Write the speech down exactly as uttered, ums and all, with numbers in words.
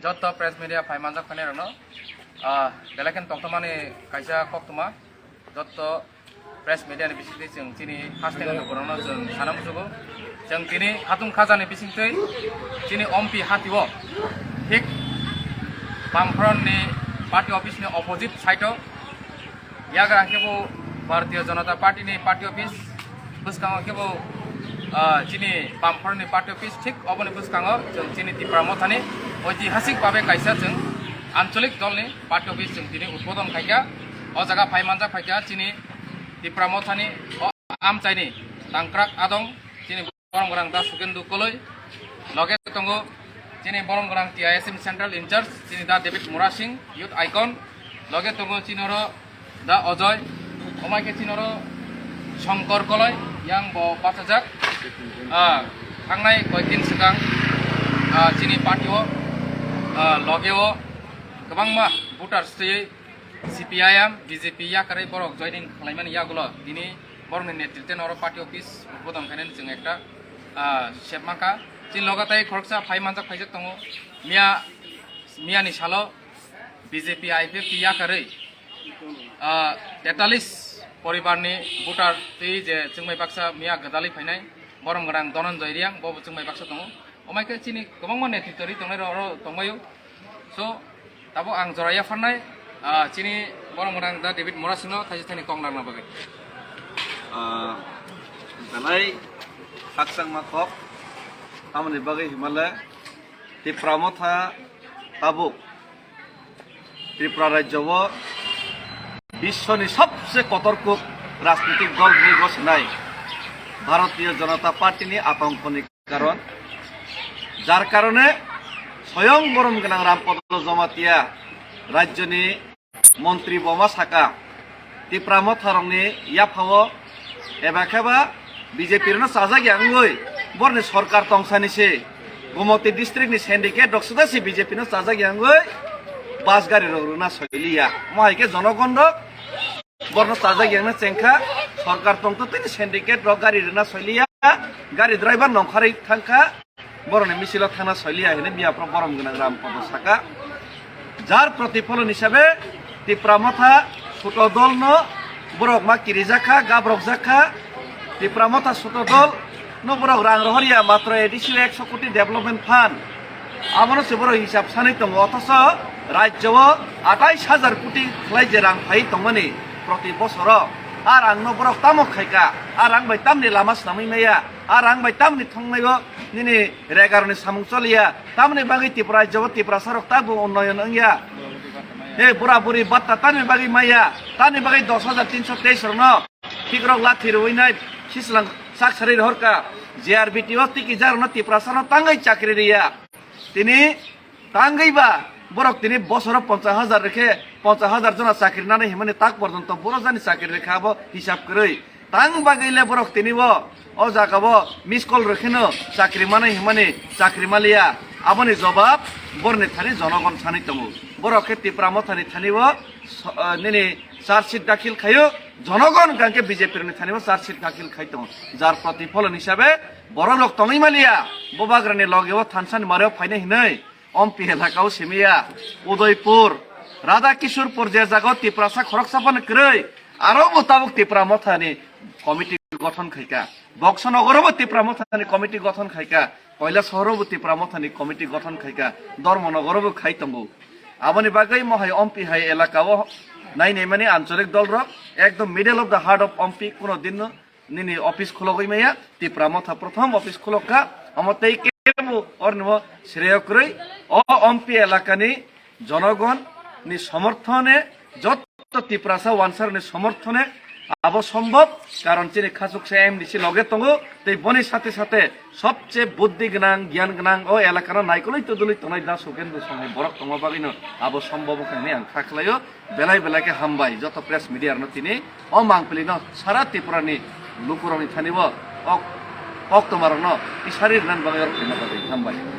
Jotto press media phai manjak phainairokno, ah, belai kheno tongthokmani kaisa koktwma, jotto press media ni bisingtwi chwng chini hasteni lukurokno chwng sana muchugo. Chwng tini hatung khajani bisingtwi chini Ompi hatio thik Bamfront ni party office ni opposite side o Yagra khe bo Bharatiya Janata Party ni party office, bwskango khe bo, ah, chini Bamfront ni party office, thik oboni bwskango chwng chini Tipra Mothani oitihasik babe kaisa chwng ancholik dolni party office chwng tini udbodon khaikha. O jaga phai manjak phaikha chini Tipra Mothani o amchaini tangkrak adong chini Borom gwnang Da Sukendu Koloi, loge tongo chini borom gwnang T I S M Central in charge, chini Da David Murasing, youth icon, loge tongo chini oro Da Ojoy, omai khe chini oro Shongkor Koloi, yang bo bachajak. Ah, thangnai koikdin swkang, ah, chini party o, ah, loge o kwbangma voters twi C P I M, B J P yakarwi borok joining khlaimani yagulo tini borokni netritwe noro party office udbodon khainani chwng ekta, ah, sepmaka. Chini logo tai khoroksa phai manjak phaijak tongo. Miya, miyani salo B J P I P F T yakarwi, ah, tetalis poribarni voter twi je chwngbai baksa miya gwdalwi phainai borom gwnang Dhananjay Reang, bobo chwngbai baksa tongo. Omai khe chini kwbangma netritwrwi tongnai rok oro tongbaio. So, tabuk ang jora yapharnai, ah, chini borom gwnang Da David Murasingno thaisa thani kok narwkna bagwi. Ah, belai khakchangma kok, tamoni bagwi himale Tipra Motha tabuk Tripura rajyo o biswoni sobse kotor kuk rajnitik dol hinwi gosonai Bharatiya Janata Party ni atongkoni karon, jar karone soyong borom gwnang Rampada Jamatia rajyoni montri boma saka, Tipra Motharokni yaphao eba kheba B J P rokno chajak ya wngwi borni sorkar tongsani se Gomoti district ni syndicate rok suda se B J P no chajak ya wngwi bus gari rok rwna soiliya. Omo hai khe jonogon rok borno chajak yangna chengkha, sorkar tongtwtwini syndicate rok gari rwna soiliya, gari driver nongkharwi thangkha, boroni misilo thangna soiliya hinwi miyaphro borom gwnang Rampada saka. Jar protifolon hisabe Tipra Motha suto dolno borok ma kirijakha, gabrokjakha. Tipra Motha suto dol no borok rang rohorya matro A D C o ekso koti development fund. Abono se borok hisab sanwi tongo, othoso rajyo o atais hajar koti khlai je rang phai tongmani proti bosoro. A rang no borok tamo khaika, a rang bai tamni lama swnamwi maya, a rang bai tamni thongnai o nini regaroni samung choliya, tamni bagwi Tripura rajyo o Tiprasa rok tabuk unnoyon wngya. He bura buri batta tamni bagwi maya, tamni bagwi dos hajar tinso teis rokno Thik rok lathi rwinai sislang sak sari rohorka, J R B T o tiki jarno Tiprasano tangwi chakri riya. Tini tangwi ba borok tini bosoro ponchas hajar rekhe ponchas hajar jona chakri nani himani tak porjonto boro jani chakri rekha abo hisab kwrwi. Tang bagwi le borok tini bo o jaga bo miss call rwkheno chakri manai himani chakri maliya. Aboni jobab borni thani jonogon sanwi tongo. Borok khe Tipra Mothani thani bo so-, eh, nini charge sheet dakhil khaio. Jonogon hwnkha khe B J P ni thani bo charge sheet dakhil khai tongo, jar protifolon hisabe borok rok tongwi maliya, Bubagrani loge o thansani mare o phainai hinwi Ompi elaka o simiya, Udaipur, Radha Kishorpur je jaga o Tiprasa khoroksa phano kwrwi, aro bo tabuk Tipra Mothani committee gothon khaika, Boksonogoro bo Tipra Mothani committee gothon khaika, Koilasahoro bo Tipra Mothani committee gothon khaika, Dharmonogoro bo khai tongo. Aboni bagwi mohai Ompi hai elaka o nainai mani ancholik dol rok ekdom middle of the heart of Ompi kuno din no nini office khulogwi maya, Tipra Motha prothom office khulokha, omo tei kebo orni bo sreyo kwrwi, o Ompi elakani jonogon ni somorthone, jotto Tiprasa wansarni somorthone abo sombhob, karon chini khachuksa M D C loge tongo, tei boni sathe sathe sobche buddhi gwnang, gyan gwnang o elakano naikolwi todolwi tongnai Da Sukendu Songhai borok tongma bagwino abo sombhob wngkha hinwi ang kha khlaio. Belai belai khe hambai joto press media rokno tini o mangpili no sara Tripura ni lukurok ni thani bo ok, koktwma rokno tisari rwna bagwi oro khaina bagwi hambai.